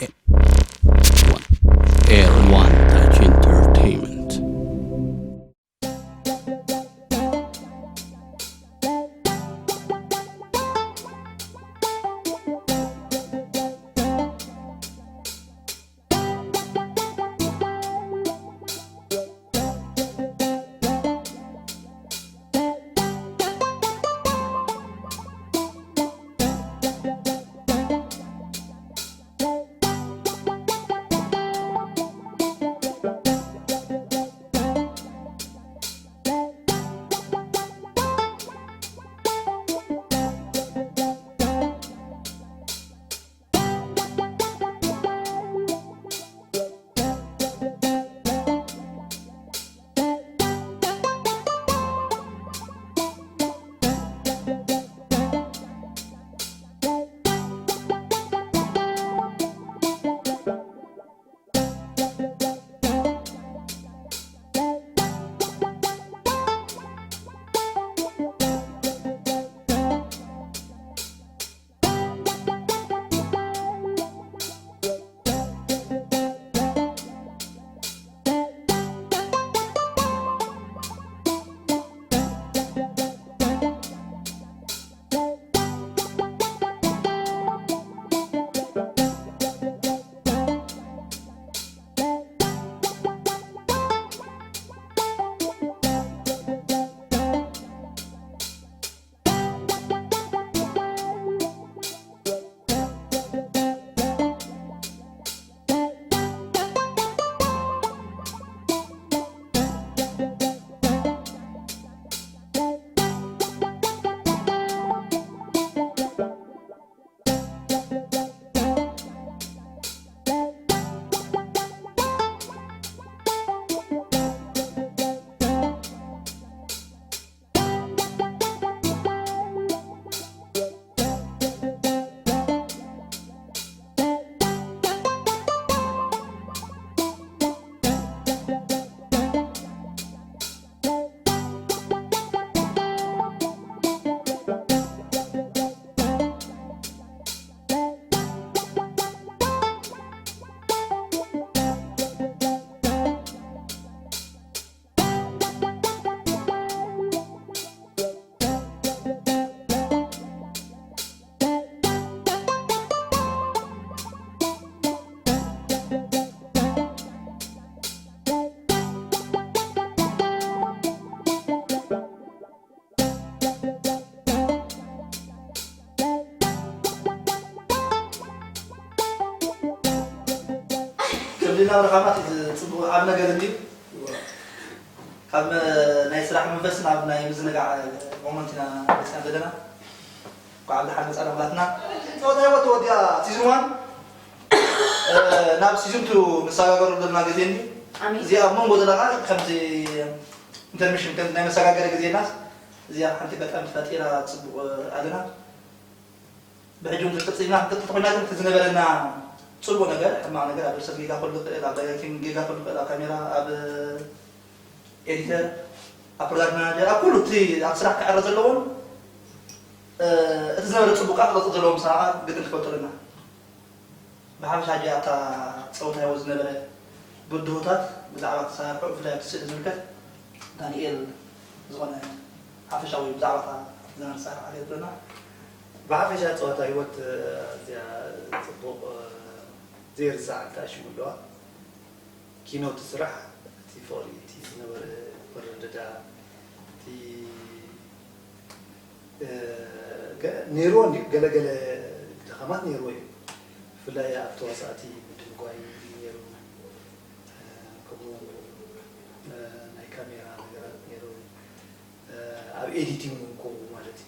One. Air One Touch Entertainment. ከምዚ ናብ ረኻባት ጽቡቕ ዓብ ነገር እንድዩ። ካብ ናይ ስራሕ መንፈስ ናብ ናይ ምዝንጋዕ ሞመንት ኢና መጺና ዘለና። እንኳዕ ብደሓን መጻና ኩላትና። ጸወታ ህይወት ተወዲኣ ሲዝን ዋን፣ እ፣ ናብ ሲዝን ቱ ንሰጋገሩ ዘለና ግዜ እንድዩ። ኣሜን። እዚኣ ኣብ መንጎ ዘለኻ ከምዚ ኢንተርሚሽን፣ ከም ናይ መሰጋገሪ ግዜ ኢልናስ እዚኣ ሓንቲ ኣጋጣሚ ተፈጢራ ጽቡቕ ኣለና። ብሕጂ እውን ክትቅጽልና ክንቅጽል ኮይና ግን እቲ ዝነበረና ጽቡቕ ነገር፣ ሕማቕ ነገር ኣብ ድርሰት ጌጋ ክህሉ ይኽእል፣ ኣብ ዳይሬክቲንግ ጌጋ ክህሉ ይኽእል፣ ኣብ ካሜራ፣ ኣብ ኤዲተር፣ ኣብ ፕሮዳክት ማናጀር፣ ኣብ ኩሉ እቲ ኣብ ስራሕ ክዕረ ዘለዎም፣ እ፣ እቲ ዝነበረ ጽቡቕ ከዓ ክቕጽል ዘለዎም ስራሕ ግድን ክፈልጡ ኣለና። ብሓፈሻ ሕጂ ኣብታ ጸወታ ህይወት ዝነበረ ብድሆታት ብዛዕባ ተሳትፎ ብፍላይ ኣብቲ ስእሊ ዝምልከት ዳንኤል ዝኾነ ሓፈሻዊ ብዛዕባ እታ ዝነበረ ኣሰራርሓ ከየብለና። ብሓፈሻ ጸወታ ህይወት፣ እ፣ ኣዝያ ጽቡቕ፣ እ፣ ዘይርሳዕ ኣተኣሽሙ ኣለዋ። ኪኖ እቲ ስራሕ፣ እቲ ፍቕሪ፣ እቲ ዝነበረ ምርድዳ፣ እቲ፣ እ፣ ገ-፣ ነይርዎ እንድዩ፣ ገለ ገለ ድኻማት ነይርዎ እዩ። ብፍላይ ኣብ ተዋሳእቲ ምድንጓይ ነይሩ፣ እ፣ ከምኡ እውን፣ እ፣ ናይ ካሜራ ነገራት ነይሩ። እ፣ ኣብ ኤዲቲንግ እውን ከምኡ ማለት እዩ።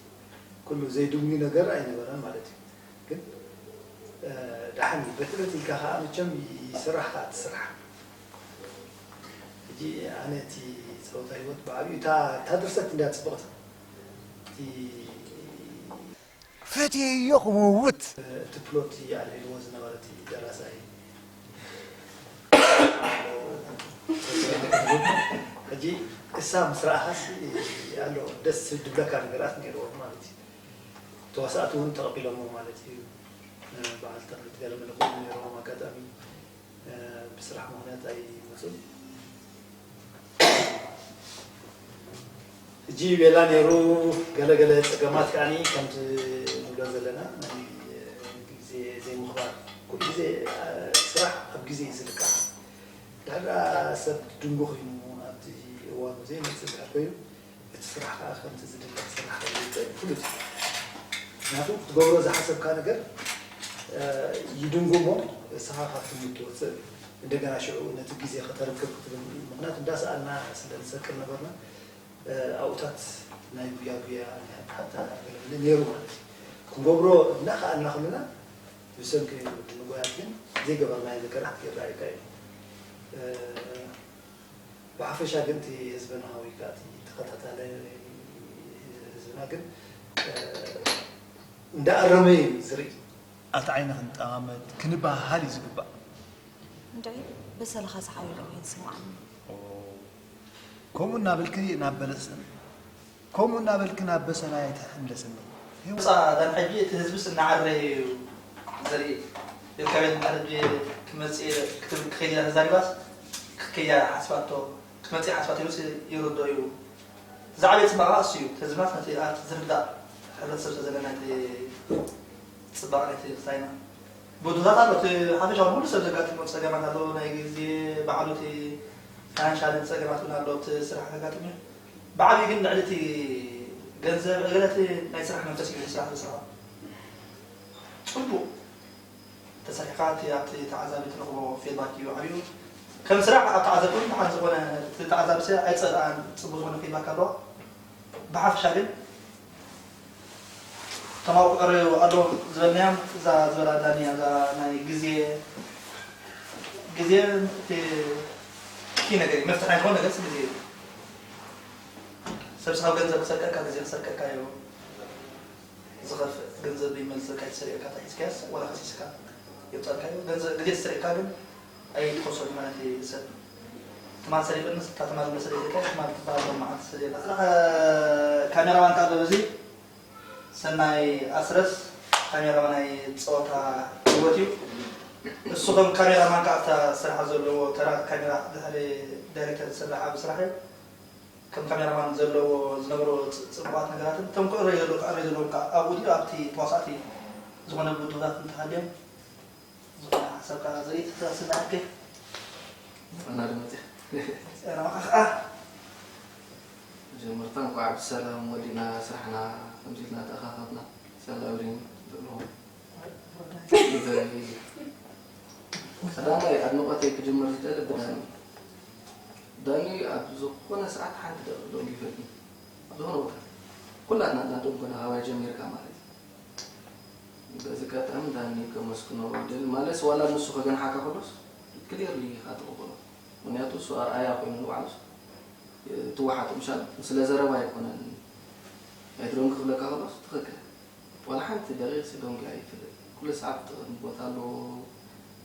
ኩሉ ዘይድምዩ ነገር ኣይነበረን ማለት እዩ። ግን፣ እ፣ ደሓን እዩ። በቲ በቲ ኢልካ ኸዓ መቸም ይስራሕ ኸዓ እቲ ስራሕ። ሕጂ ኣነ እቲ ጸወታ ህይወት ብዓብዩ እታ፣ እታ ድርሰት እንድያ ጽብቕቲ። እቲ ፈትየዮ ክመውት። እቲ ፕሎት ኣልዒልዎ ዝነበረ እቲ ደራሳይ። ሕጂ እሳ ምስ ረኣኻስ ኣሎ ደስ ዝብለካ ነገራት ነይርዎ ማለት እዩ። ተዋሳእቲ እውን ተቐቢሎሞ ማለት እዩ። በዓል ተኽሊት ገለመለ ኮይኑ ነይሮም። ኣጋጣሚ ብስራሕ ምኽንያት ኣይመፁን። ሕጂ ቤላ ነይሩ። ገለገለ ፀገማት ከዓኒ ከምቲ ንብሎ ዘለና ናይ ግዜ ዘይምኽባር፣ ኩሉ ግዜ ስራሕ ኣብ ግዜ እዩ ዝልካዕ። ዳሕራ ሰብ ድንጉ ኮይኑ ኣብቲ እዋኑ ዘይመፅእ ድሕር ኮይኑ እቲ ስራሕ ከዓ ከምቲ ዝድለ ክስራሕ ከም ዘይክእል ፍሉጥ እዩ። ምክንያቱ ክትገብሮ ዝሓሰብካ ነገር ይድንጉ እሞ እስኻ ካብቲ ሙድ ትወፅእ፣ እንደገና ሽዑ ነቲ ግዜ ከተረክብ ክትብል። ምክንያቱ እንዳሰኣልና ስለ ንሰቅል ነበርና። ኣብኡታት ናይ ጉያ ጉያ ናይ ሓታ ገለመለ ነይሩ ማለት እዩ። ክንገብሮ እናኸኣልና ኩልና ብሰንኪ ድንጉያት ግን ዘይገበርናዮ ነገራት ይረኣየካ እዩ። ብሓፈሻ ግን እቲ ህዝብና ወይ ከዓ እቲ ተኸታታሊ ህዝብና ግን እንዳኣረመ እዩ ዝርኢ። ኣብቲ ዓይኒ ክንጠማመት ክንበሃሃል እዩ ዝግባእ። እንድዒ በሰለኻ ዝሓየለ ኮይኑ ስምዓኒ። ከምኡ እናበልኪ ናብ በለስን ከምኡ እናበልኪ ናብ በሰላ ኣይትሕምለስኒ። ህይወት ፃ ዳን ሕጂ እቲ ህዝብስ እናዓረየ እዩ ዘርኢ። ኤርትራውያን ድሕሪ ሕጂ ክመፅእ እየ ክትብል ክኸይድ እያ ተዛሪባስ ክትከይድ እያ ሓስባቶ ክትመፅእ እየ ሓስባቶ ኢሉስ ይርድኦ እዩ። ዝዓበየ ፅባቐ እሱ እዩ። እቲ ህዝብናስ ነቲ ኣብቲ ዝርዳእ ሕብረተሰብ ስለ ዘለና እቲ ፅባቐ ናይቲ ክሳይና ብድሆታት ኣሎ። እቲ ሓፈሻዊ ንኹሉ ሰብ ዘጋጥሞ ፀገማት ኣሎ። ናይ ግዜ ባዕሉ እቲ ፋይናንሻል ፀገማት እውን ኣሎ። እቲ ስራሕ ዘጋጥም እዩ። ብዓብዩ ግን ልዕሊ እቲ ገንዘብ ዕግለት ናይ ስራሕ መንፈስ እዩ ስራሕ ዝስርሖ። ፅቡቕ ተሰሪሕካ እቲ ኣብቲ ተዓዛቢ ትረኽቦ ፊድባክ እዩ ዓብዩ። ከም ስራሕ ኣብ ተዓዘብቲ እውን ደሓን ዝኾነ እቲ ተዓዛቢ ሰብ ኣይፀልኣን ፅቡቕ ዝኾነ ፊድባክ ኣለዎ። ብሓፈሻ ግን ተማውቅዕሮ ኣለዎም ዝበልናዮም እዛ ዝበላ ዳኒ እዛ ናይ ግዜ ግዜ እቲ ኪ ነገር እዩ መፍትሕ ናይ ዝኾነ ነገር ግዜ እዩ። ሰብ ስኻብ ገንዘብ ክሰርቀካ ግዜ ክሰርቀካ እዩ ዝኸፍእ። ገንዘብ ይመልሰካ ይሰርቀካ ተሒዝካያስ ዋላ ከሲስካ ይውፀልካ እዩ። ገንዘብ ግዜ ዝሰርቅካ ግን ኣይትኸሶን ማለት እዩ። ሰብ ትማል ሰሪቅንስ እታ ትማል መሰለ ኢልካ ትማል ትበሃል ሎም መዓልቲ ስለ የላ። ካሜራማን ከዓ በዚ ሰናይ ኣስረስ ካሜራማን ናይ ፀወታ ህይወት እዩ። እሱ ከም ካሜራማን ከዓ ኣብታ ስራሕ ዘለዎ ተራ ካሜራ ድሕሪ ዳይሬክተር ዝስራሕ ዓብ ስራሕ እዩ። ከም ካሜራማን ዘለዎ ዝነበሮ ፅቡቃት ነገራትን እቶም ክእረዩ ዘለዉ ክኣረዩ ዘለዎም ከዓ ኣብኡ ድዩ ኣብቲ ተዋሳእቲ ዝኾነ ብድሆታት እንተሃልዮም ዝኾነ ሓሳብ ከዓ ዘርኢ ትኽእል ስለ ኣክል እና ድመፅያ ፅዕራኻ ከዓ መጀመርታ እንኳዕ ብሰላም ወዲና ስራሕና ከምዚ ኢልና ተኣኻኸብና ሰላብሪን ዘለኹም ቀዳማይ ኣድንቆተይ ክጅምር ዝደሊ ብዳኒ ዳኒ ኣብ ዝኾነ ሰዓት ሓንቲ ደቂ ደንጉ ይፈልጥ ኣብ ዝኾነ ቦታ ኩላትና እናደንጎና ካባይ ጀሚርካ ማለት እዩ በዚ ኣጋጣሚ ዳኒ ከመስግኖ ይደሊ ማለት ዋላ ንሱ ከገንሓካ ከሎስ ክሊርሊ ኢኻ ትቕበሎ ምክንያቱ እሱ ኣርኣያ ኮይኑ ንባዕሉስ ትወሓጡ ምሻል ስለ ዘረባ ኣይኮነን ኣይትደንጉ ክብለካ ከሎስ ትኽክል ዋላ ሓንቲ ደቂቕ ሲ ደንጉ ኣይፈልጥ ኩሉ ሰዓት ትቕድም ቦታ ኣለዎ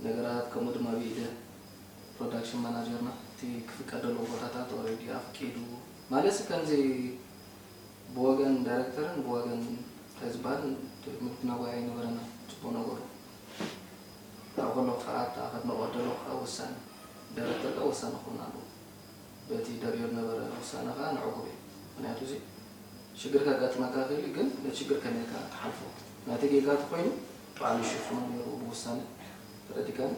ነገራት ከምኡ ድማ ብኢደ production manager ና እቲ ክፍቀድ ዘለዎ ቦታታት already ኣፍቂዱ ማለት ሲ ከምዚ ብወገን director ን ብወገን እንታይ ዝበሃል ምድናጓይ ኣይነበረና ፅቡቕ ነገሩ ካብ ከሎ ከዓ ኣታ ከድነቆ ደሎ ከዓ ወሳኒ director ከዓ ወሳኒ ክኾን ኣለዎ በቲ ደሪዮ ዝነበረ ውሳነ ከዓ ንዕጉብ እዩ ምክንያቱ እዚ ሽግር ከጋጥመካ ክእል ግን ነቲ ሽግር ከመይ ኢልካ ትሓልፎ ናተይ ጌጋ ተኮይኑ ባዕሉ ይሽፍኖ ነይሩ ብውሳነ ተረዲካኒ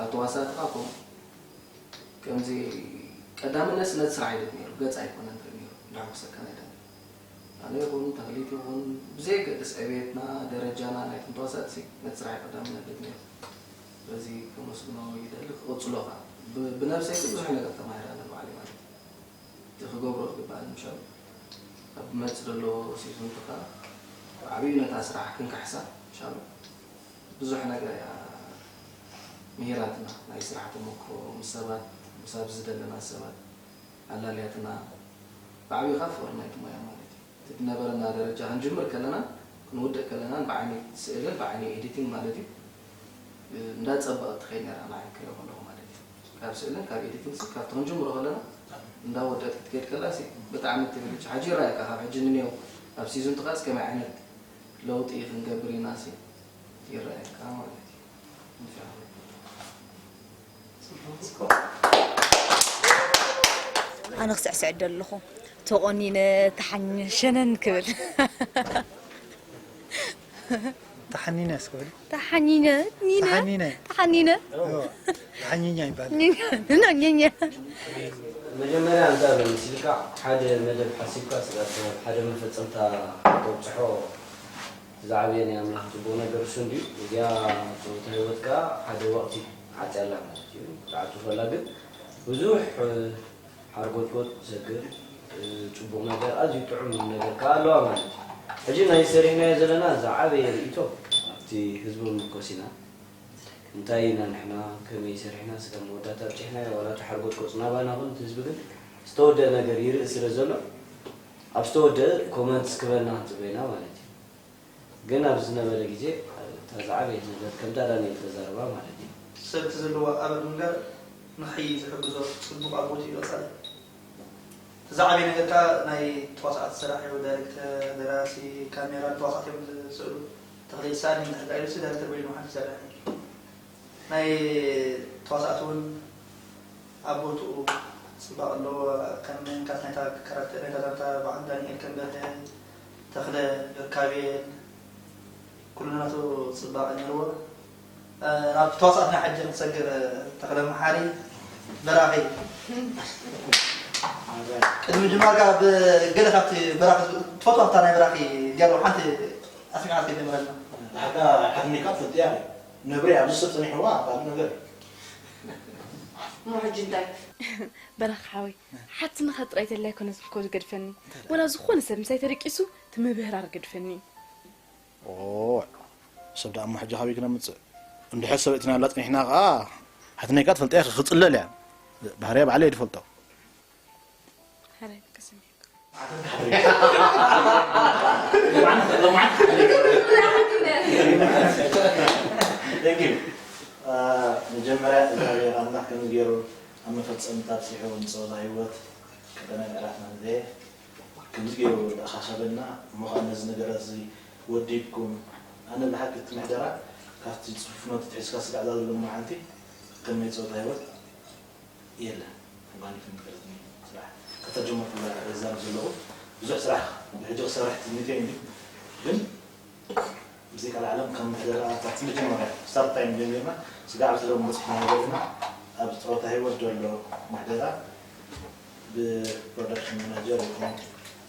ኣብ ተዋሳእቲ ከዓ ከምኡ ከምዚ ቀዳምነት ነቲ ስራሕ ይደት ነይሩ ገፅ ኣይኮነን ርኢ ነይሩ እንዳሕጉሰካ ናይ ዳኒ ኣነ ይኹን ተኽሊት ይኹን ብዘየገድስ ዕቤትና ደረጃና ናይቶም ተዋሳእቲ ነቲ ስራሕ ቀዳምነት ደት ነይሩ በዚ ከመስግኖ ይደሊ ክቕፅሎ ከዓ ብነብሰይ ግን ብዙሕ ነገር ተማሂረ ኣነ ንባዕለይ ማለት እዩ እቲ ክገብሮ ዝግባኣኒ ምሻሉ ኣብ መፅ ዘሎ ሲዝን ከዓ ብዓብዩ ነታ ስራሕ ክንካሕሳ ምሻሉ ብዙሕ ነገር እያ ምሂራትና ናይ ስራሕ ተመክሮ ምስ ሰባት ምስ ኣብዚ ዘለና ሰባት ኣላልያትና ብዓብዩ ከዓ ፍቅሪ ናይቲ ሞያ ማለት እዩ እቲ ዝነበረና ደረጃ ክንጅምር ከለና ክንውድእ ከለና ብዓይኒ ስእልን ብዓይኒ ኤዲቲንግ ማለት እዩ እንዳፀበቐት ትኸይድ ነራ ንዓይ ክሪኦ ከለኹ ማለት እዩ ካብ ስእልን ካብ ኤዲቲንግ ሲ ካብቲ ክንጅምሮ ከለና እንዳወደት ክትከይድ ከላ ሲ ብጣዕሚ ትብል ሕጂ ይረኣየካ ካብ ሕጂ ንኔው ኣብ ሲዝን ትኻስ ከመይ ዓይነት ለውጢ ክንገብር ኢና ሲ ይረኣየካ ማለት እዩ። ኣነ ክስዕስዕ ደለኹ ተቖኒነ ተሓኘ ሸነን ክብል ተሓኒነ እስከ በሊ። ተሓኒነ ኒነ ተሓኒነ። ተሓኒነ እዎ፣ ተሓኝኛ ይባል። ኒነ ኒነ መጀመርያ እንታይ መሲልካ ሓደ መደብ ሓሲብካ ስጋብ ሓደ መፈፀምታ ተብፅሖ ዝዓበየ ናይ ኣምላኽ ፅቡቕ ነገር እሱ እንድዩ። እዚኣ ፆታ ህይወት ከዓ ሓደ ወቕቲ ዓፅያላ ማለት እዩ። ተዓፅፈላ ግን ብዙሕ ሓርጎጥጎጥ ዝሰግር ፅቡቕ ነገር ኣዝዩ ጥዑም ነገር ከዓ ኣለዋ ማለት እዩ። ሕጂ ናይ ሰሪሕናዮ ዘለና ዝዓበየ ርእይቶ ኣብቲ ህዝቢ ምርኮስ ኢና። እንታይ ኢና ንሕና ከመይ ሰሪሕና ስጋብ መወዳእታ ኣብፂሕናዮ ዋላ እቲ ሓርጎጥጎጥ ናባና ኩን እቲ ህዝቢ ግን ዝተወደአ ነገር ይርኢ ስለ ዘሎ ኣብ ዝተወደአ ኮመንትስ ክበና ክንፅበ ኢና ማለት እዩ። ግን ኣብ ዝነበረ ግዜ እታ ዝዓበየት ነገር ከምታ ዳንኤል ተዛረባ ማለት እዩ። ሰብ እቲ ዘለዎ ኣበር ምግባር ንኽሕይይ ዝሕግዞ ጽቡቕ ኣጎት እዩ ቀጻሊ። እቲ ዝዓበየ ነገር ከኣ ናይ ተዋሳእቲ ስራሕ እዩ። ዳይሬክተር፣ ደራሲ፣ ካሜራ ንተዋሳእቲ እዮም ዝስእሉ። ተኽለ ይስኣል ንድሕር ዳይሬክተር ዳይሬክተር በይኑ ሓንቲ ይሰርሕ እዩ። ናይ ተዋሳእቲ እውን ኣብ ቦትኡ ፅባቐ ኣለዎ። ከም ምንካስ ናይታ ካራክተር ናይታ ዛንታ በዓል ዳንኤል ከም በርሀ፣ ተኽለ፣ ዮርካቤል ኩሉ ናቱ ፅባቐ ነይርዎ። ናብ ተዋሳእትና ሕጂ ክንሰግር ተኽለ መሓሪ በራኺ ቅድሚ ምጅማርካ ብገለ ካብቲ በራኺ ትፈትዋ ናይ በራኺ ገለ ሓንቲ ኣስሚዕካ ከይጀምረልና። ሓታ ሓትኒካ ትፈልጥያ ነብሪ ኣብዚ ሰብ ጸኒሕዋ ካልእ ነገር እዩ። እሞ ሕጂ እንታይ? በራኺ ሓወይ ሓትንኻ ጥራይ ተላይ ኣይኮነን እኮ ዝገድፈኒ፣ ወላ ዝኾነ ሰብ ምሳይ ተደቂሱ እቲ ምብህራር ገድፈኒ። ኦዕ፣ ሰብ ደኣ እሞ ሕጂ ካበይ ክነምጽእ? እንድሕር ሰበይትና ኣላ ጸኒሕና ከኣ ሓትነይ ከኣ ትፈልጣ ኢኺ፣ ክጽለል እያ። ባህርያ ባዕለይ እየ ዝፈልጦ። ሕራይ ከሰሚዕካ። መጀመርያ እግዚኣብሔር ኣምላኽ ከምዚ ገይሩ ኣብ መፈጸምታ ኣብጺሑ ንጸወታ ህይወት ቀዳማይ ምዕራፍና ንዘየ ከምዚ ገይሩ ኣኻኸበና እሞ ኸዓ ነዚ ነገራት እዚ ወዲብኩም ኣነ ብሓቂ እቲ ምሕደራ ካብቲ ጽፉፍ ፍኖት ትሒዝካ ስጋዕ እዛ ዘሎ መዓልቲ ከም ናይ ጸወታ ህይወት የለን። ጓኒፍ ንገርኒ ስራሕ ከተጀመርኩ እዛረብ ዘለኹ ብዙሕ ስራሕ ብሕጂ ክሰርሕ ትምኒተይ እንዲ ግን ብዘይ ካልእ ዓለም ከም ምሕደራ ካብቲ መጀመርያ ስታርት ታይም ጀሚርና ስጋዕ ብስለቡ በፂሕና ዘለና ኣብ ፀወታ ህይወት ዘሎ ምሕደራ ብፕሮዳክሽን ማናጀር ይኹን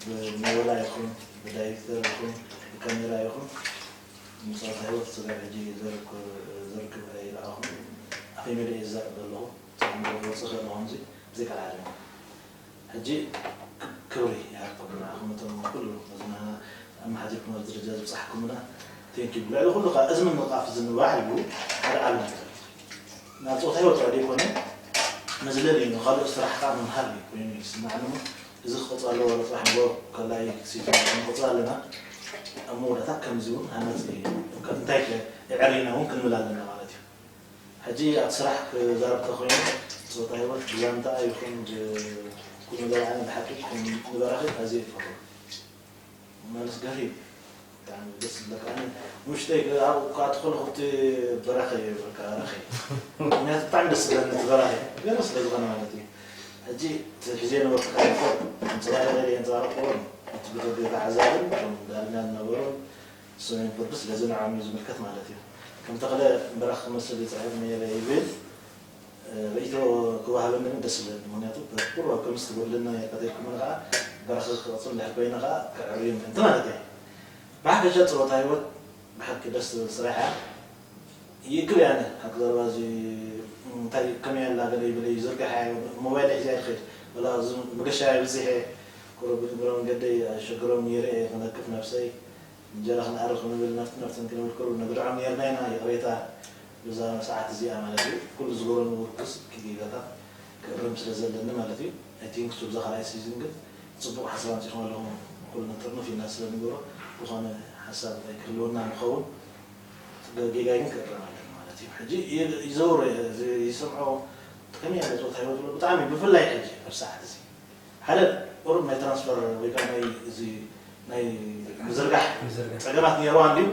ብመወላ ይኹን ብዳይሬክተር ይኹን ብካሜራ ይኹን ንፀወታ ህይወት ስጋብ ሕጂ ዘርክብ ኣይረኣኹን ኣፈይ መደ እየ ዝዛረብ ዘለኹ ብጣዕሚ ዝወፅእ ዘለኹ እዚ ብዘይ ካልእ ዓለም ሕጂ ክብሪ ይሃብኩም ንዓኹም እቶም ኩሉ ነዝና ኣመሓዲርኩም ኣብዚ ደረጃ ዝበፃሕኩምና ቴንኪ ልዕሊ ኩሉ ከዓ እዚ ምንቕቓፍ እዚ ንባዕሉ ሓደ ዓብዪ ነገር እዩ ናብ ፆታ ህይወት ጥራሕ ዘይኮነ መዝለል እዩ ንካልኦት ስራሕ ከዓ መምሃር እዩ ኮይኑ ይስማዓኒ እሞ እዚ ክቕፅል ኣለዎ ኣሎ ፅባሕ ንጎ ከላይ ክሲቱ ንቕፅል ኣለና ኣብ መወዳእታ ከምዚ እውን ሃናፂ እዩ እንታይ ከ የዕሪና እውን ክንብል ኣለና ማለት እዩ ሕጂ ኣብ ስራሕ ክዛረብ ተኮይነ ፆታ ህይወት ብዛንታ ይኹን ብኩሉ ነገር ኣነ ብሓቂ ንበራኺ ኣዝየ ይፈርዶ ማለት ገሪብ ብጣዕሚ ደስ ዝብለካ ኣነ ንውሽጠይ ኣብኡ ከዓ ትኾነ ኩብቲ በራኺ በቃ በራኺ ምክንያቱ ብጣዕሚ ደስ ዝብለኒ እቲ በራኺ ገለ ስለ ዝኾነ ማለት እዩ ሕጂ እቲ ሕዜ ነበርኩ ካብ ኣንፀባረቀ የንፀባረቅዎን እቲ ብደገ ተዓዛብን እቶም ዳርና ዝነበሩን ሰሜን ፍርዲ ስለዚ ንዖም እዩ ዝምልከት ማለት እዩ። ከም ተኽለ በራኺ ክመስል ይፅዕር ነይረ ይብል ርእይቶ ክወሃበኒ ግን ደስ ይብለኒ። ምክንያቱ ቁሩብ ኣብ ከምዚ ትጎድለና እያ እንተተይኮነ ከዓ በራኺ ክቕፅል እንድሕር ኮይነ ከዓ ከዕርዩ ምእንቲ ማለት እየ። ብሓፈሻ ፀወታ ህይወት ብሓቂ ደስ ትብል ስራሕ እያ። ይእክብ እየ ኣነ ሓቂ ዘረባ እዚ እንታይ ከመይ ኣላ ገለ ይብል እዩ ዝርግሓ እየ ሞባይል ሒዘ እየ ዝኸይድ ወላ እዚ መገሻ እየ በዚሐ ቁሩብ እግረ መንገደይ ኣሸግሮም ይርኤ ክነክፍ ነብሰይ እንጀራ ክንኣሪ ክንብል ናብቲ ናብተን ክንብል ቁሩብ ነግድዖም ኔርና ኢና ይቕሬታ በዛ ሰዓት እዚኣ ማለት እዩ ኩሉ ዝገብሮ ነበርኩስ ጌጋታት ክእርም ስለ ዘለኒ ማለት እዩ I think እሱ ብዛ ካልኣይ ሲዝን ግን ፅቡቕ ሓሳብ ኣምፂኹም ኣለኹም ኩሉ ነጥርንፍ ኢልና ስለ ንገብሮ ዝኾነ ሓሳብ ኣይክህልወና ንኸውን ጌጋይ ግን ክእረም ኣለኒ ማለት እዩ ሕጂ ይዘውሮ ይሰምዖ ከመይ ያለ ፆታ ህይወት ብሎ ብጣዕሚ ብፍላይ ሕጂ ኣብ ሰዓት እዚ ሓደ ቁሩብ ናይ ትራንስፈር ወይ ከዓ ናይ እዚ ናይ ምዝርጋሕ ፀገማት ነይርዋ እንድዩ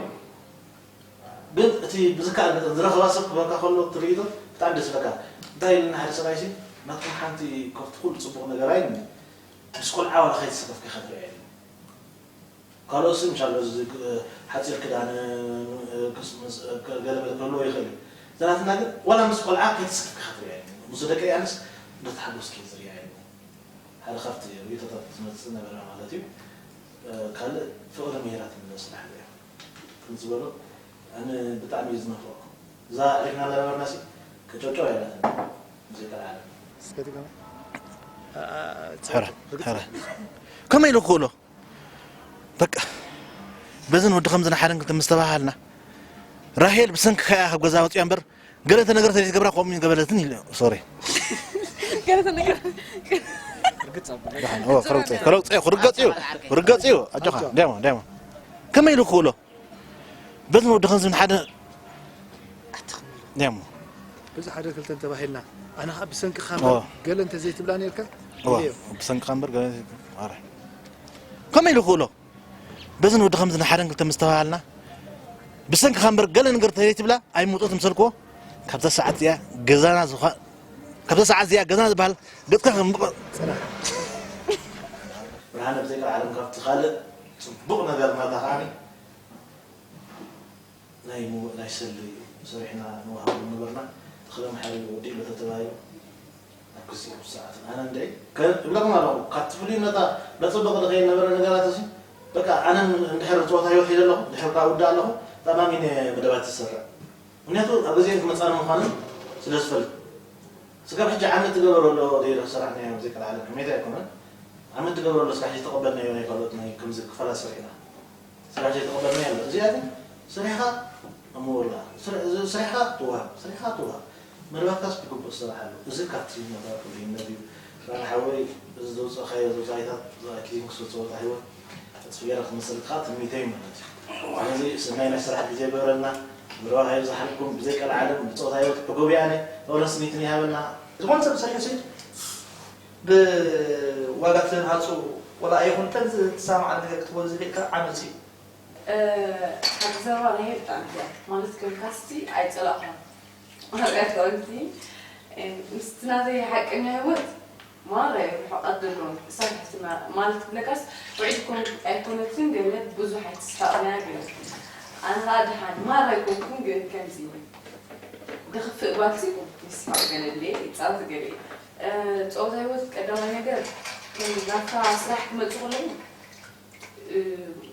ግን እቲ ብዝከኣል መጠን ዝረኸባ ሰብ ክበካ ከሎ ትርኢቶ ብጣዕሚ ደስ ይብለካ። እንታይ ኢልና ሓደ ሰብኣይ ሲ ናትኩም ሓንቲ ካብቲ ኩሉ ጽቡቕ ነገር ኣይኒ ምስ ቆልዓ ዋላ ከይተሰከፍካ ኢኻ ትሪኣ ኢሉ። ካልኦት ሲ ምሻሎ እዚ ሓጺር ክዳን ገለመለ ክህልዎ ይኽእል እዩ። ዘናትና ግን ዋላ ምስ ቆልዓ ከይተሰከፍካ ኢኻ ትሪኣ ኢሉ። ምስ ደቂ ኣንስ እንዳተሓጎስኪ ዝሪኣ ኢሉ። ሓደ ካብቲ ርእይቶታት ዝመጽእ ነበረ ማለት እዩ። ካልእ ፍቕሪ ምሂራት ንመስራሕ እያ። ከም ዝበሎ ኣነ ብጣዕሚ እዩ ዝነፍቕ። እዛ ዕሪፍና እናነበርና ሲ ከጨውጨው ኣይላትን። ሙዚቃ ዓለም። ሕረ ሕረ ከመይ ኢሉ ክኽእሎ በቃ በዝን ወዲ ከምዚ ንሓደን ክልተ ምስ ተባሃልና ራሄል ብሰንክኻ እያ ካብ ገዛ ወፂኣ እምበር ገለ እንተ ነገር ተዘይትገብራ ከምኡ ገበለትን ኢሉ ሶሪ ገለ ተነገር ደሓን ኦ ክረግፀ ክረግፀ ክርገፅ እዩ ክርገፅ እዩ ኣጆኻ ደሞ ደሞ ከመይ ኢሉ ክኽእሎ በዝን ወዲ ከምዚ ንሓደ ደሞ በዚ ሓደ ክልተ ተባሂልና ኣነ ከዓ ብሰንክኻ እምበር ገለ እንተዘይትብላ ነርካ እዋ ብሰንክኻ እምበር ገለ ኣረ ከመይ ኢሉ ክእሎ በዝን ወዲ ከምዚ ንሓደን ክልተ ምስ ተባሃልና ብሰንክኻ እምበር ገለ ነገር ተዘይትብላ ኣይምውፅኦ ትምሰልክዎ ካብዛ ሰዓት እዚኣ ገዛና ዝኾ ካብዛ ሰዓት እዚኣ ገዛና ዝበሃል ገፅካ ከም ብርሃነ ብዘይ ቃል ዓለም ካብቲ ካልእ ፅቡቕ ነገር ናታ ከዓኒ ናይ ምውእ ናይ ሰልዲ ሰሪሕና ንወሃቦም ነበርና። ተኽለ መሓሪ ወዲእሎ ተተባሂሉ ኣብ ግዜኡ ሰዓትን ኣነ እንድዒ እብለኹም ኣለኹ ካብቲ ፍሉይነታ መፀበቒ ዝኸይድ ነበረ ነገራት እዚ በቃ ኣነ እንድሕር ፀወታ ህይወት ሒዘ ኣለኹ እንድሕር ካብ ውዳእ ኣለኹ ተኣማሚነ መደባት ዝሰርዕ ምክንያቱ ኣብ ግዜ ክመፃኒ ምዃኑ ስለ ዝፈልጥ ስጋብ ሕጂ ዓመት ትገበሮ ኣሎ ዘይረ ሰራሕና እዮም ዘይከልዓለ ከመይታ ኣይኮነን ዓመት ትገበሮ ኣሎ ስራሕ ዝተቐበልናዮ ናይ ካልኦት ናይ ከምዚ ክፈላ ሰሪሕና ስራሕ ዘይተቐበልናዮ ኣሎ። እዚኣ ግን ሰሪሕኻ እምወላ፣ ሰሪሕኻ ትወሃብ፣ ሰሪሕኻ ትወሃብ። መደባትካስ ብግቡእ ዝሰራሕ ኣሎ። እዚ ካብቲ መደባት ርኡይነት እዩ። ራና ሓወይ፣ እዚ ዘውፀእካዮ ዘውፃኢታት፣ ኪዚን ክስብ ዝወፃ ህይወት፣ ዕፅፊ ገይረ ክመሰልካ ትምኒተይ ማለት እዩ። ስለዚ ሰናይ ናይ ስራሕ ግዜ ይገበረልና፣ መደባት ኣይብዝሓልኩም፣ ብዘይ ቀልዓለም፣ ብፀወታ ህይወት ሕጎቢኣነ፣ ፍቕርን ስኒትን ይሃበና። ዝኾነ ሰብ ሰሪሑ ስኢድ፣ ብዋጋ ትሃፁ ወላ ኣይኹን ተን ዝሰማማዕ ነገር ክትበሉ ዝኽእል ካብ ዓመፅ እዩ። ሓቂ ዘረባ ናይ ብጣዕሚ እያ ማለት ከም ካስቲ ኣይፀላእኹም ማርያም ጥዕምቲ ምስቲ ናተይ ሓቀኛ ህይወት ማራ እዩ ርሕቀት ዘለዎም እሳት ሕትና ማለት ክብለካስ ውዒት ኮን ኣይኮነትን ገለ ብዙሕ ኣይትስሓቕና ገለ ኣነ ከዓ ድሓን ማራ ኣይኮንኩን ግን ከምዚ ድኽፍእ ባልሲ ይስሓቕ ገለ ድየ ይፃወት ገለ እዩ ፀወታ ህይወት ቀዳማይ ነገር ከም ናብታ ስራሕ ክመፁ ከለዉ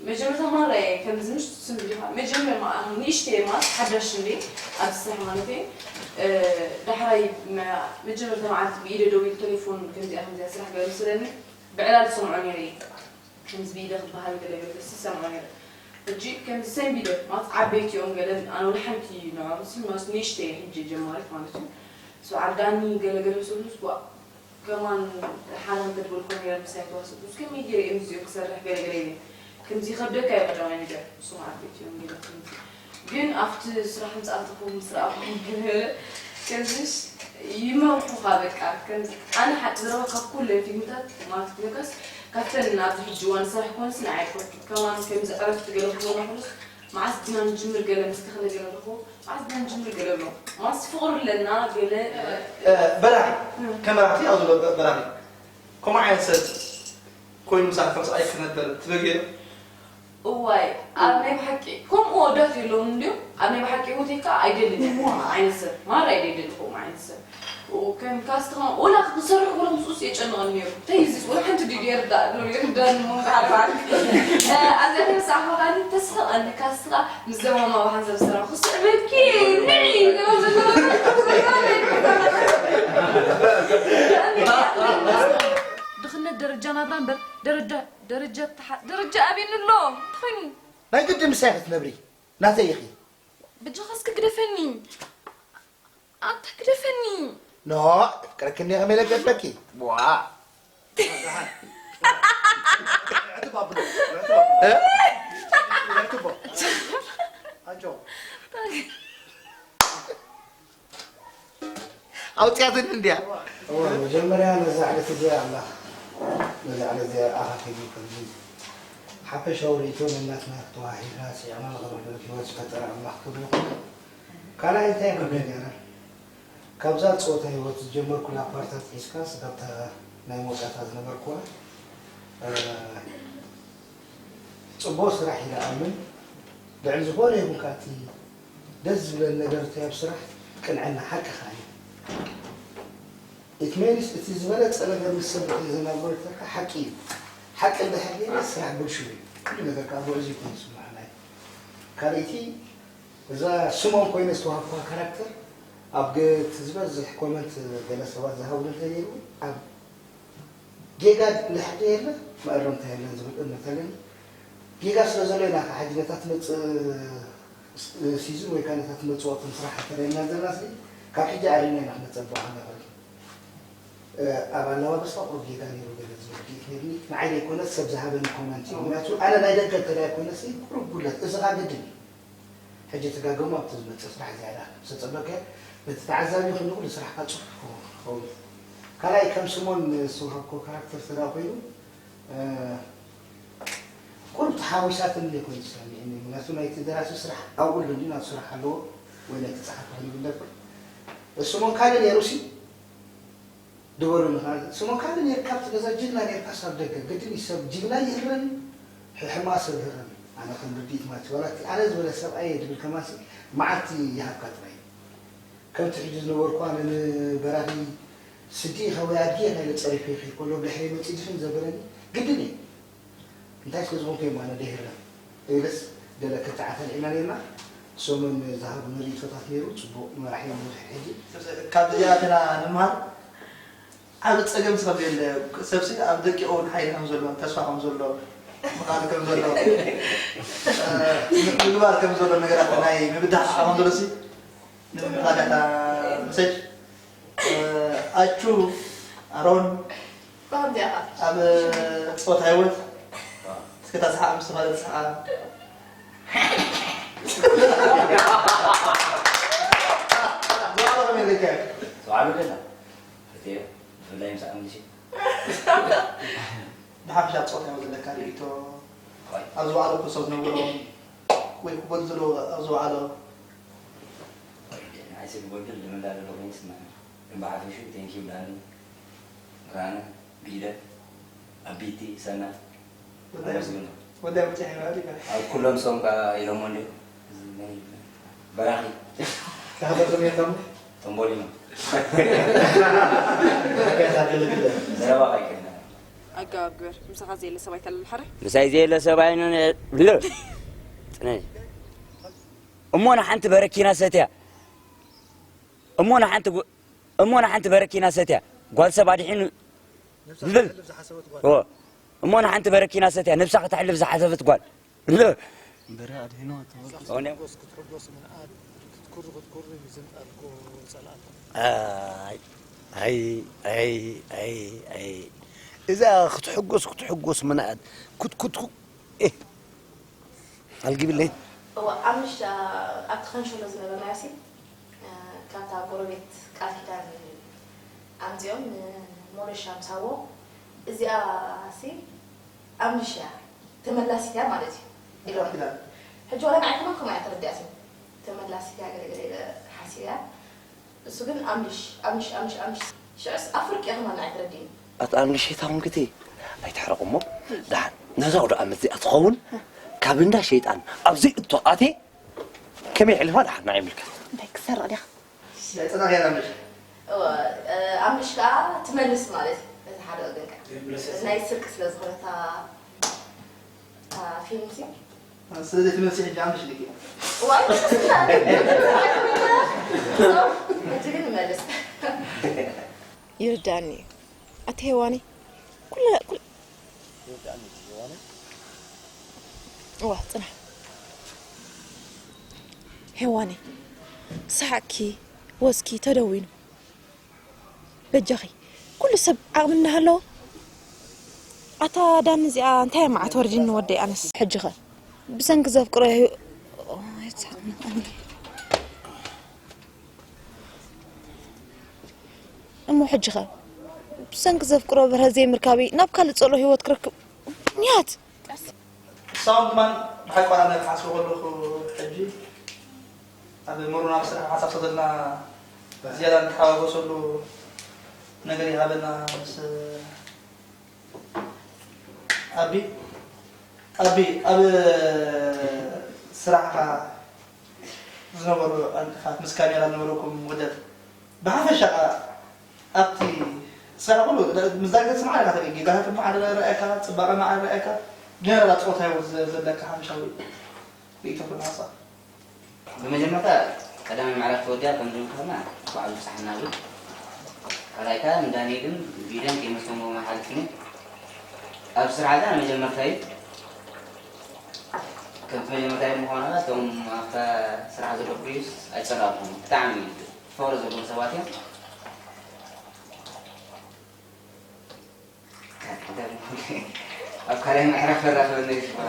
መጀመርታ ማራ እየ ከምዚ ምሽ ትስምብሊኻ መጀመር ንእሽተየ ማለት ሓዳሽ እንደ ኣብዚ ስራሕ ማለት እየ ዳሕራይ መጀመርታ መዓልቲ ብኢደ ደዊሉ ቴሌፎን ከምዚኣ ከምዚኣ ስራሕ ገበሩ ስለኒ ብዕላል ዝሰምዖ ነይረ እየ ከምዚ ብኢደ ክበሃል ገለ ገለ ደስ ዝሰምዖ ነይረ ሕጂ ከምዚ ሰንቢደ ማለት ዓበይቲ እዮም ገለ ኣነ ወላ ሓንቲ ንዕኦም ሲ ማለት ንእሽተየ ሕጂ ጀማሪት ማለት እዩ ሶ ዓዳኒ ገለ ገለ ሰብሉስ ጓ ከማን ሓራም ተድበልኮ ነይረ ምሳይ ተዋስኡ እስከ ሚጊረ እዮም እዚኦም ክሰርሕ ገለገለ ኢለ ከምዚ ከብደካ እዩ ቀዳማይ ነገር እሱም ዓበይቲ እዮም ገለ ከምዚ ግን ኣብቲ ስራሕ ምስ ኣተኹ ምስ ረኣኹ ገለ ከምዚሽ ይመርሑኻ በቃ ከምዚ ኣነ ሓቂ ዘረባ ካብ ኩለን ፊልምታት ማለት ክነካስ ካብተን ኣብዚ ሕጂ እዋን ስራሕ ኮንስ ንዓይ ኮን ከማን ከምዚ ዕረፍቲ ገለ ክኾና ኩሉስ መዓስ ዲና ንጅምር ገለ ምስ ተኽለ ገለ ኣለኹ መዓስ ዲና ንጅምር ገለ ኣሎ መዓስ ፍቕሪ ኣለና ገለ በራኺ ከም በራኺ ኣብ ዘሎ በራኺ ከምኡ ዓይነት ሰብ ኮይኑ ምሳኻ ከም ሰብኣይ ክነበር ትደልዮ ዶ? እዋይ ኣብ ናይ ብሓቂ ከምኡ ኣወዳት የለውን እንድዮም ኣብ ናይ ብሓቂ ህይወተይ ከዓ ኣይደልን እየ ከምኡ ዓይነት ሰብ ማራ ኣይደልን ከምኡ ዓይነት ሰብ ከም ካስትማ ወላ ክሰርሕ ወላ ምስኡስ የጨንቐኒ ነይሩ እንታይ እዚ ወላ ሓንቲ ድዩ የርዳእ ዶ የርዳእኒ ሞ ኣባል ኣዚኣ ተሳዕፋ ካኒ ተስሕቐኒ ካስትኻ ምስ ዘማማ ብሓንሳብ ዝሰራ ክስዕበኪ ንዒ ድኽነት ደረጃ ናብራ እምበር ደረጃ ደረጃ ተሓ ደረጃ ኣብየኒ ኣሎ እንታይ ኮይኑ ናይ ግድን ምሳይ ክትነብሪ ናተይ ኢኺ በጃኻ እስኪ ግደፈኒ ኣታ ግደፈኒ ኖ የፍቅረክኒ ከመይ ኢለ ክገድፈኪ ዋ ኣውፅያትኒ እንድያ መጀመርያ ነዛ ዕለት እዚኣ ኣላ ነዛ ዕለት እዚኣ ኣኻኺቡ ከምዚ ሓፈሻዊ ርእይቶ ነናትና ተዋሂብና ስዒቕና ንቐርበሉ ህይወት ዝፈጠረ ኣምላኽ ክብሪ ይኹን። ካልኣይ እንታይ ክንብል ኢና? ካብዛ ጸወታ ህይወት ዝጀመርኩላ ፓርታት ሒዝካ ስጋብታ ናይ መወዳእታ ዝነበርኩዋ፣ እ፣ ጽቡቕ ስራሕ ኢለ ኣምን። ልዕሊ ዝኾነ ይኹን ከኣ እቲ ደስ ዝብለኒ ነገር እቲ ኣብ ስራሕ ቅንዕና ሓቂ ከኣ እዩ። ኢት ሜንስ እቲ ዝበለጸ ነገር ምስ ሰብ እንተዘናግሮ ይተርካ ሓቂ እዩ። ሓቂ እንድሕር ዘይብሉ ስራሕ ብልሹው እዩ። ኩሉ ነገር ከኣ ብዕዙ ይኮን ዝስምዓና እዩ። ካልኣይቲ እዛ ስሞም ኮይነ ዝተዋሃብኩዋ ካራክተር ኣብ ገ-፣ እቲ ዝበዝሕ ኮመንት ገለ ሰባት ዝሃብሉ እንተነይሩ ኣብ ጌጋ እንድሕር የለ መእረምታ የለን ዝብል እምነት ኣለኒ። ጌጋ ስለ ዘሎ ኢና ከዓ ሕጂ ነታ ትመጽእ ሲዝን ወይ ከዓ ነታ ትመጽእ ወቅቲ ምስራሕ ተረድና ዘለና ስለ ካብ ሕጂ ኣሪምና ኢና ክነጸብቓ ንኽእል። ኣብ ኣለባብሳ ቁሩብ ጌጋ ነይሩ ገለ ዝብል ርድኢት ነይሩኒ። ንዓይ ዘይኮነስ ሰብ ዝሃበኒ ኮመንት እዩ። ምክንያቱ ኣነ ናይ ደገ እንተ ደኣ ኣይኮነሲ ቁሩብ ጉድለት እዚ ኸኣ ግድን እዩ። ሕጂ ትጋገሙ ኣብቲ ዝመጽእ ስራሕ ዝያዳ ምስ ተጸበከ ነቲ ተዓዛቢ ይኹን ንኹሉ ስራሕካ ጽፉፍ ክኸውን። ካልኣይ ከም ስሞን ዝተዋሃብኮ ካራክተር ስለ ኮይኑ ቁሩብ ተሓዊሳትኒ ዘይኮይኑ ተሰሚዕኒ። ምክንያቱ ናይቲ ደራሲ ስራሕ ኣብኡ ኣሎ እንድዩ፣ ናቱ ስራሕ ኣለዎ ወይ ናይቲ ጸሓፊ ክንብል ነበር። ስሞን ካልእ ነይሩሲ ድበሉኒ። ካልእ ስሞን ካልእ ነይርካ ኣብቲ ገዛ ጅግና ነይርካስ ኣብ ደገ ግድን እዩ ሰብ ጅግና ይህረም ሕማቕ ሰብ ይህረም። ኣነ ከም ርድኢት ማለት እዩ። ዋላ እቲ ኣነ ዝበለ ሰብኣየ ድብል ከማንሲ መዓልቲ ይሃብካ ጥራይ። ከምቲ ሕጂ ዝነበርኩ ኣነ ንበራኺ ስዲ ኢኻ ወይ ኣድጊ ኢኻ ኢለ ጸሪፈ ይኸይድ ከሎ ብድሕረይ መጺኡ ድፍን ዘበለኒ ግድን እዩ። እንታይ ስለ ዝኾንኩ እዮም ኣነ ደይህረም ኢለስ ገለ ክትዓት ኣልዒልና ነይርና። እሶምን ዝሃቡኒ ርእይቶታት ነይሩ። ጽቡቕ መራሒ እዮም ብዙሕ ሕጂ። ካብዚ እዚኣትና ንምሃር ዓቢ ጸገም ሰብ የለ። ሰብሲ ኣብ ደቂቑ እውን ሓይሊ ከም ዘሎ፣ ተስፋ ከም ዘሎ፣ ምኽኣል ከም ዘሎ፣ እ፣ ምግባር ከም ዘሎ ነገራት ናይ ምብዳህ ዓቕሚ ዘሎ ሲ ንምብዳህ ዳታ መሰጅ፣ እ፣ ኣቹ ኣሮን ብኸምዚኣ ኸኣ ኣብ ጾታ ህይወት እስከ እታ ሰሓቕ ምስ ተኻለት ሰሓቕ። ዝባዕሉ ከመይ ጌርካ? ዝባዕሉ ደላ። እትዮ፣ ብፍላይ ምስ ኣምልሽ። ብሓፈሻ ኣብ ጾታ ህይወት ዘለካ ርእይቶ፣ ዋይ። ኣብ ዝባዕሉ ክብሰብ ዝነበሮ ወይ ክጎድል ዘለዎ ኣብ ዝባዕሉ። ዋይ፣ ንዓይ ስለ ክጎድል ልምዳ ዘሎ ኮይኑ ይስምዓኒ። ግን ብሓፈሽኡ ቴንኪው ዳኒ፣ ብርሃነ፣ ቢለ፣ ኣቢቲ፣ ሰና፣ ወዳይ ኣመስግኖ። ወዳይ ብቻ ይባል ይባል። ኣብ ኩሎም ሶም ከኣ ኢሎሞ እንድዩ። እዚ ናይ በራኺ። ካህበቶም የቶም? ተንቦሊኖ። ከታ ግልግል። ዘረባ ኣይኮይና። ኣገባብ ግበር። ምሳኻ ዘየለ ሰብ ኣይተላልሓረ። ምሳይ ዘየለ ሰብ ኣይነ-፣ ለ-፣ ጽነ-፣ እሞ ንሓንቲ በረኪና ሰትያ። እሞ ንሓንቲ ጓ-፣ እሞ ንሓንቲ በረኪና ሰትያ። ጓል ሰብ ኣድሒኑ ነብሳ ዝብል። ከተሕልፍ ዝሓሰበት ጓል። ኦ። እሞ ንሓንቲ በረኪና ሰትያ። ነብሳ ከተሕልፍ ዝሓሰበት ጓል። ለ-፣ እምበር ኣድሒኑ ኣትበል። ኦነ። ክትሕጎስ፣ ክትሕጎስ ምንኣድ፣ ክትኩሪ፣ ክትኩሪ ምዝንጣል እኮ ጸላእታ። ኣይ፣ ኣይ፣ ኣይ፣ ኣይ፣ ኣይ። እዛ ክትሕጎስ፣ ክትሕጎስ ምንኣድ፣ ክትኩት፣ ኤህ። ኣልጊብለይ። እዋ፣ ኣብ ምሽ-፣ ኣብቲ ከንሸሎ ዝነበርናዮ ሲ፣ እ፣ ካብታ ጎረቤት ቃል ኪዳን ኣምጺኦም ንሞረሻ ምስ ሃብዎ፣ እዚኣ ሲ ኣብ ምሽ እያ፣ ተመላሲት እያ ማለት እዩ ኢሎም። ቃል ኪዳን። ሕጂ ዋላ ንዓይ ከማን ከምኡ እያ ተረዲኣትኒ። ተመላሲት እያ ገለ ገለ ኢለ ሓሲበያ። እሱ ግን ኣምልሽ፣ ኣምልሽ፣ ኣምልሽ፣ ኣምልሽ። ሽዑስ ኣብ ፍርቂ እያ ከማን ንዓይ ተረዲእኒ። ኣቲ ኣምልሽ እታ ወንግቲ ኣይትሕረቕ እሞ፣ ደሓን ነዛ ኣውደ ዓመት እዚኣ ትኸውን ካብ እንዳ ሸይጣን ኣብ ዘይእቶ ኣትየ ከመይ የሕልፋ ደሓን ንዓይ ይምልከት። እንታይ ክሰርቕ ዲኻ? ናይ ጽናሕ እያ ኣምልሽ። እወ፣ እ፣ ኣምልሽ ከኣ ትመልስ ማለት እዩ። ነቲ ሓደ ወገን ከኣ ትመልስ። ናይ ስርቂ ስለ ዝኾነ እታ፣ እታ ፊልም ሲ። ስለዚ ትመልሲ ሕጂ ኣምልሽ ልኪ። ዋይ፣ ሕጂ ግን መልስ። ይርዳኒ እዩ። ኣቲ ሄዋኒ፣ ኩለ-፣ ኩለ-፣ ይርዳኒ እዩ ሄዋኒ። እዋ፣ ጽናሕ። ሄዋኒ፣ ሰሓቕኪ፣ ወዝኪ ተደዊኑ። በጃኺ፣ ኩሉ ሰብ ዓቕሚ እናሃለዎ፣ ኣታ ዳኒ እዚኣ እንታይ እያ መዓት ወሪድኒ ወደይ ኣነስ። ሕጂኸ ብሰንኪ ዘፍቅሮ ህይወ-፣ ኦ፣ የትስሓቕ መቐኒ። እሞ ሕጂኸ ብሰንኪ ዘፍቅሮ በርሀ ዘይምርካበይ ናብ ካልእ ጸልኦ ህይወት ክረክብ ንያት። ሳውንድ ማን ብሓቂ ዋላ ኣነ ክሓስቦ ከለኹ ሕጂ ኣብ ምሩና ኣብ ስራሕ ሓሳብ ሰደልና ዝያዳ ንተሓዋወሰሉ ነገር ይሃበና ምስ ኣቢ ኣቢ ኣብ ስራሕኻ ዝነበሩ ዕንቅፋት ምስ ካሜራ ዝነበረኩም ውህደት ብሓፈሻ ኣብቲ ስራሕ ኩሉ ምስ ዳይሬክተር ማዕረ ኢኻ ተርኢ ጌጋታት ማዕረ ረኣየካ ጽባቐ ማዕረ ረኣየካ ጀነራል ጾታ ይወት ዘለካ ሓፈሻዊ ርእይቶ ኩሉ ሓሳብ ብመጀመርታ ቀዳማይ ምዕራፍ ተወዲኣ ከም ዝምከርና እንኳዕ ኣብዝሓና ብል ካልኣይካ ንዳንኤልን ቪድዮን ከይመስሎም መሓልፍኒ ኣብ ስራሕ ዳ መጀመርታ እዩ ከምቲ መጀመርታ እዩ ምዃኑ እቶም ኣብታ ስራሕ ዘሎ ክሪዩስ ኣይጸላእኩም ብጣዕሚ ፍቕሪ ዘለዎም ሰባት እዮም ኣብ ካልኣይ ምዕራፍ ተራኽበና ይሽኮራ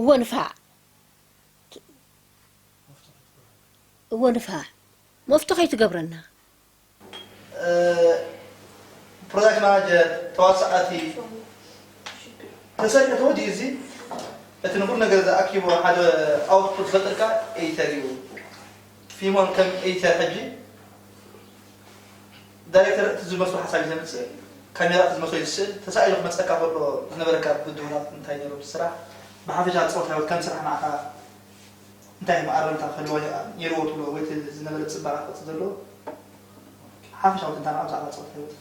እወ ንፋዕ እወ ንፋዕ መፍቶ ከይትገብረና ፕሮዳክት ማናጀር ተዋሳኣቲ ተሰሪሑ ተወዲኡ እዚ እቲ ንኩሉ ነገር ዝኣኪቦ ሓደ ኣውትፑት ፈጥርካ ኤዲተር እዩ ፊልሞን ከም ኤዲተር ሕጂ ዳይሬክተር እቲ ዝመስሎ ሓሳብ እዩ ዘምፅእ ካሜራ እቲ ዝመስሎ እዩ ዝስእል ተሳኢሉ ክመፀካ ከሎ ዝነበረካ ብድሆታት እንታይ ነይሩ ስራሕ ብሓፈሻ ፀወታ ህይወት ከም ስራሕ ንዓኻ እንታይ መኣረምታ ክህልዎ ነይርዎ ትብሎ ወይ እቲ ዝነበረ ፅባቐ ክወፅእ ዘለዎ ሓፈሻዊ ትንታና ብዛዕባ ፀወታ ህይወት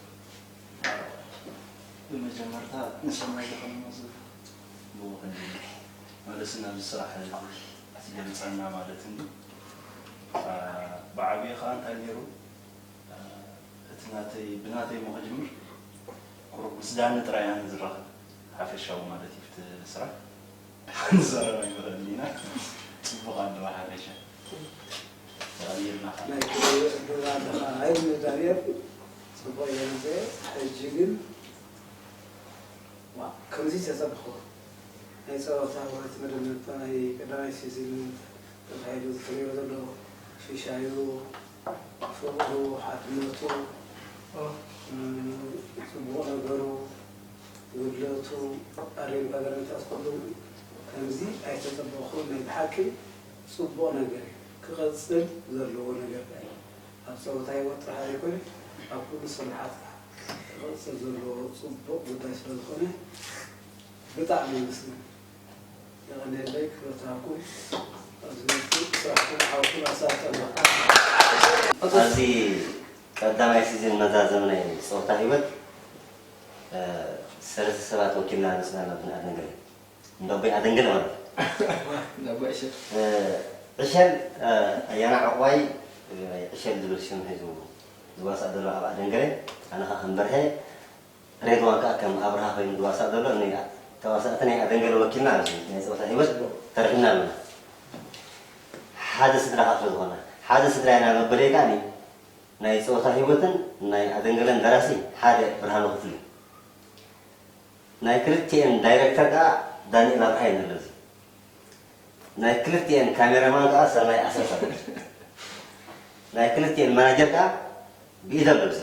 ብመጀመርታ ንሰማይ ዝኾነ መዝብ ብኡ ክንዲ መልስና ኣብዚ ስራሕ ዝገልፀና ማለት እንዲ ብዓብዩ ከዓ እንታይ ነይሩ እቲ ናተይ ብናተይ ሞ ክጅምር ቁሩብ ምስ ዳኒ ጥራይ ኣነ ዝራኸብ ሓፈሻዊ ማለት እዩ እቲ ስራሕ ንዛረብ ኣይንኽእልን ኢና ፅቡቕ ኣለዋ ሓፈሻ ተቐይርና ከዓ ናይ ክልል ዕድል ኣለኻ ኣይብል ዳንኤል ጽቡቕ እየ ሕጂ ግን ከምዚ ተጸብኹ ናይ ጸወታ ወረት መደመርታ ናይ ቀዳማይ ሲዝን ተባሂሉ ዝፍለዮ ዘሎ ሽሻዩ፣ ፍቕሩ፣ ሓድነቱ፣ ጽቡቕ ነገሩ፣ ጉድለቱ፣ ኣሬም ባገርነታት ኩሉ ከምዚ ኣይተጸበኹን። ናይ ብሓቂ ጽቡቕ ነገር እዩ። ክቐጽል ዘለዎ ነገር ከኣ እዩ። ኣብ ጸወታ ህይወት ጥራሕ ዘይኮነ ኣብ ኩሉ ስርሓትካ ክቐጽል ዘለዎ ጽቡቕ ጉዳይ ስለ ዝኾነ ብጣዕሚ የመስግን። የቐንየለይ ክብረት ይሃብኩም። ኣብዚ ስራሕኩም ዓወትን ኣሳልጦን ይሃብኩም። ኣብዚ ቀዳማይ ሲዝን መዛዘሚ ናይ ጸወታ ህይወት ሰለስተ ሰባት ወኪልና መጺና ኣለና ብንኣድነገር እንዳቦይ ኣደንገለ ማለት እንዳቦይ ዕሸል ዕሸል ኣያና ዕቑባይ ዕሸል ዝብል ሽም ሒዙ ዝዋሳእ ዘሎ ኣብ ኣደንገለ ኣነ ከዓ ከም በርሀ ሬድዋን ከዓ ከም ኣብርሃ ኮይኑ ዝዋሳእ ዘሎ እኒ ተዋሳእቲ ናይ ኣደንገለ ወኪልና ኣብዚ ናይ ፀወታ ህይወት ተረኺብና ኣለና ሓደ ስድራ ከዓ ስለ ዝኾና ሓደ ስድራ ኢና መበለይ ከዓ ናይ ፀወታ ህይወትን ናይ ኣደንገለን ደራሲ ሓደ ብርሃኑ ክፍሉ ናይ ክልቲኤን ዳይረክተር ከዓ ዳኒኤል ኣብርሃ እዩ ዘሎ እዚ ናይ ክልቲኤን ካሜራማን ከዓ ሰናይ ኣሰፋ ናይ ክልቲኤን ማናጀር ከዓ ብኢድ ኣሎ እዚ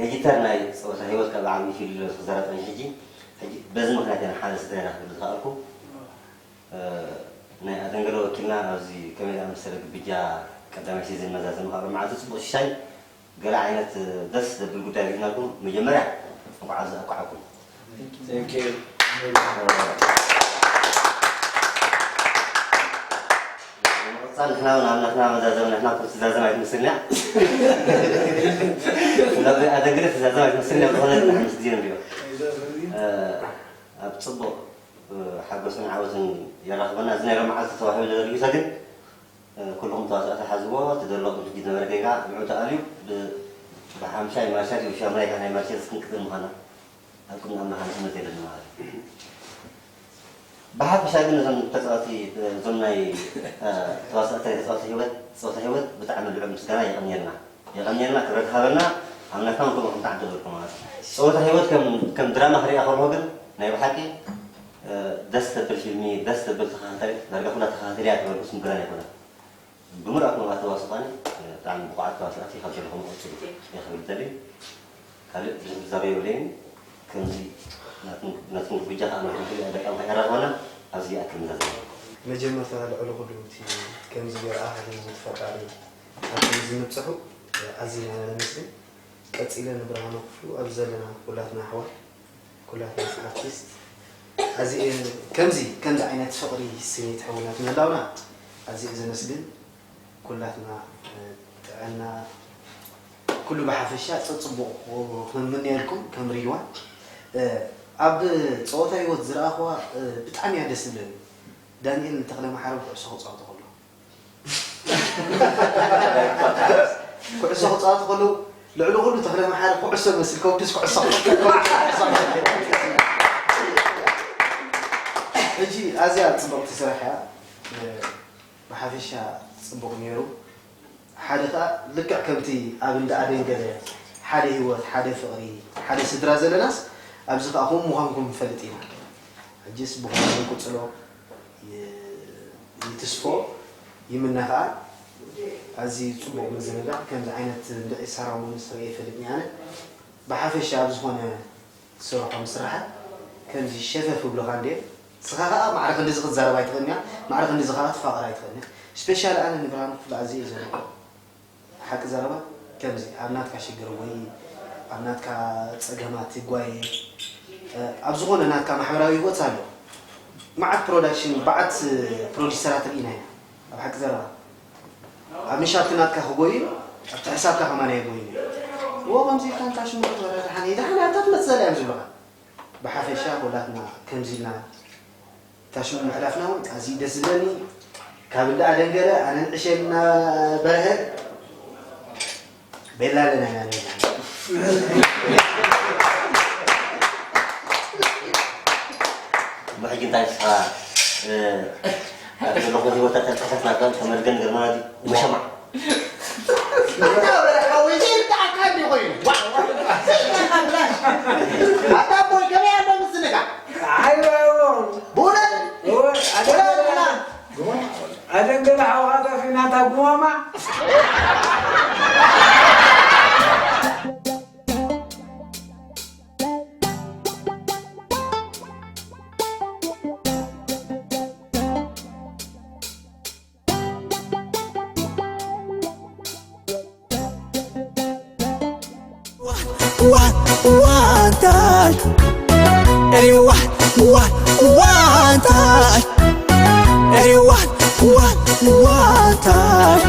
ኤዲተር ናይ ፀወታ ህይወት ካብ ዓብዪ ፊልድ ሎ ዝክዘራ ፀኒሑ ሕጂ ሕጂ በዚ ምክንያት ኢና ሓደ ስድራ ኢና ክብል ዝኸኣልኩ ናይ ኣደንገለ ወኪልና ኣብዚ ከመይ ዝኣመሰለ ግብጃ ቀዳማይ ሲዝን መዛዘሚ ካብ መዓልቲ ፅቡቕ ሽሻይ ገለ ዓይነት ደስ ዘብል ጉዳይ ሪእናልኩም መጀመርያ እንኳዕ ኣብዚ ኣብቅዓኩም ንምቕፃል ንሕና እውን ኣምላኽና መዛዘም ንሕና እኮ ትዛዘም ኣይትመስልና ናብ ኣደንገለ ትዛዘም ኣይትመስልና ዝኾነ ሓሙስ ግዜ ንሪኦ ኣብ ፅቡቕ ሓጎስን ዓወትን የራኽበና እዚ ናይ ሎመዓልቲ ተዋሂቡ ዘሎ ርእይቶ ግን ኩልኹም ተዋሳእቲ ሓዝዎ እቲ ዘለኹም ሕጂ ዝነበረ ጌጋ ንዑ ተኣልዩ ብሓምሻይ ማርሻል እዩ ሻሙናይ ናይ ማርሻል ክንቅፅል ምዃና ኣብ ቅድሚ ኣምላኽ ንእምነት የለን ማለት እዩ ብሓፈሻ ግን እዞም ተፃወቲ እዞም ናይ ተዋሳእቲ ናይ ተፃወቲ ህይወት ፀወታ ህይወት ብጣዕሚ ልዑል ምስጋና የቐንየልና የቐንየልና ክብረት ሃበና ኣምላኽና እውን ከምኡ ከምታ ዓዲ ዝብልኩም ማለት እዩ ፀወታ ህይወት ከም ድራማ ክሪኣ ከለኹ ግን ናይ ብሓቂ ደስ ተብል ፊልሚ ደስ ተብል ተኸታታሊ ዳርጋ ኩላ ተኸታተልያ ተበልኩስ ምግራን ኣይኮነን ብምልኣት መብራት ተዋስጣኒ ብጣዕሚ ብቑዓት ተዋሳእቲ ካብ ዘለኹም መቐፅሉ እየ ክብል ደሊ ካልእ ብዙሕ ዝዛረብ የብለይን ከምዚ ናትኩም ግብጃ ደቂ ኣንባሕና ክልል ደቂ ኣንባሕና ይራኽበና። ኣብዚ ይኣክል ንዛዘም። መጀመርታ ልዕሊ ኩሉ እቲ ከምዚ ገይርካ ከምዚ ፈጣሪ ኣብ ከምዚ ምብፅሑ ኣዚና ኢና ነመስግን። ቀፂለ ንብርሃኑ ክፍሉ ኣብዚ ዘለና ኩላትና ኣሕዋት ኩላትና ኣርቲስት ኣዚ ከምዚ ከምዚ ዓይነት ፍቕሪ ስኒት ሕውነት ምህላውና ኣዚ ዘመስግን ኩላትና ጥዕና ኩሉ ብሓፈሻ ጸጽቡቕ ክንምነየልኩም ከም ሪድዋን ኣብ ጸወታ ህይወት ዝረኣኽዋ ብጣዕሚ እያ ደስ ዝብለኒ። ዳንኤል ተኽለ ማሕረብ ኩዕሶ ክጻወቱ ከሎ ኩዕሶ ክጻወቱ ከለዉ ልዕሊ ኩሉ ተኽለ ማሕረብ ኩዕሶ መስል ከብዱስ ኩዕሶ ሕጂ ኣዝያ ጽብቕቲ ስራሕ እያ። ብሓፈሻ ጽቡቕ ነይሩ። ሓደ ኸኣ ልክዕ ከምቲ ኣብ እንዳ ኣደንገለ ሓደ ህይወት፣ ሓደ ፍቕሪ፣ ሓደ ስድራ ዘለናስ ኣብዚ ኸኣ ከምኡ ምዃንኩም ንፈልጥ ኢና። ሕጅስ ብኸምኡ ንቅጽሎ ይ- ይትስፎ ይምነ ኸኣ ኣዝዩ ጽቡቕ ምዝንጋዕ ከምዚ ዓይነት እንድዒ ሰራሞኒስ ርእየ ይፈልጥኒ ኣነ። ብሓፈሻ ኣብ ዝኾነ ትሰርሖም ስራሓት ከምዚ ሸፈፍ ይብሉኻ እንድዮም። ንስኻ ኸኣ ማዕረ ክንድዚ ክትዛረብ ኣይትኽእልን እያ፣ ማዕረ ክንድዚ ኸኣ ክትፋቐር ኣይትኽእልን እያ። ስፔሻሊ ኣነ ንብርሃኑ ክፍሉ ኣዝየ እየ ዘድንቖ። ሓቂ ዘረባ ከምዚ ኣብ ናትካ ሽግር ወይ ኣብ ናትካ ጸገማት ትጓየ ኣብ ዝኾነ ናትካ ማሕበራዊ ህይወት ኣሎ። መዓት ፕሮዳክሽን መዓት ፕሮዲሰራት ርኢና ኢና። ኣብ ሓቂ ዘረባ ኣብ ንሻፕ ናትካ ክጎዩ ኣብቲ ሕሳብካ ከማን ኣይጎዩ። እዎ ከምዚ ኢልካ እንታ ሽሙ ክትበረ ደሓን እዩ ደሓን ኣታ ትመጽእ ዘላ እዮም ዝብሉኻ። ብሓፈሻ ኩላትና ከምዚ ኢልና እታ ሽሙ ምሕላፍና እውን ኣዝዩ ደስ ዝብለኒ። ካብ እንዳ ኣደንገለ ኣነ ንዕሸል እና በርሀ ቤላ ኣለና ኢና ነና። ብሕጂ እንታይ ንስኻ ኣብ ዘለኹ ህይወታት ተልፈኸትና ከም ተመልገን ገርማና ድዩ? መሸማዕ ኣደንገለ ሓውኻ ጠፊእና እታ ጉማማ። One, one, one time. Everyone, one, one time. Everyone, one, one time.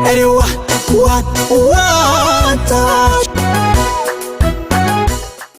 Everyone, one, one time.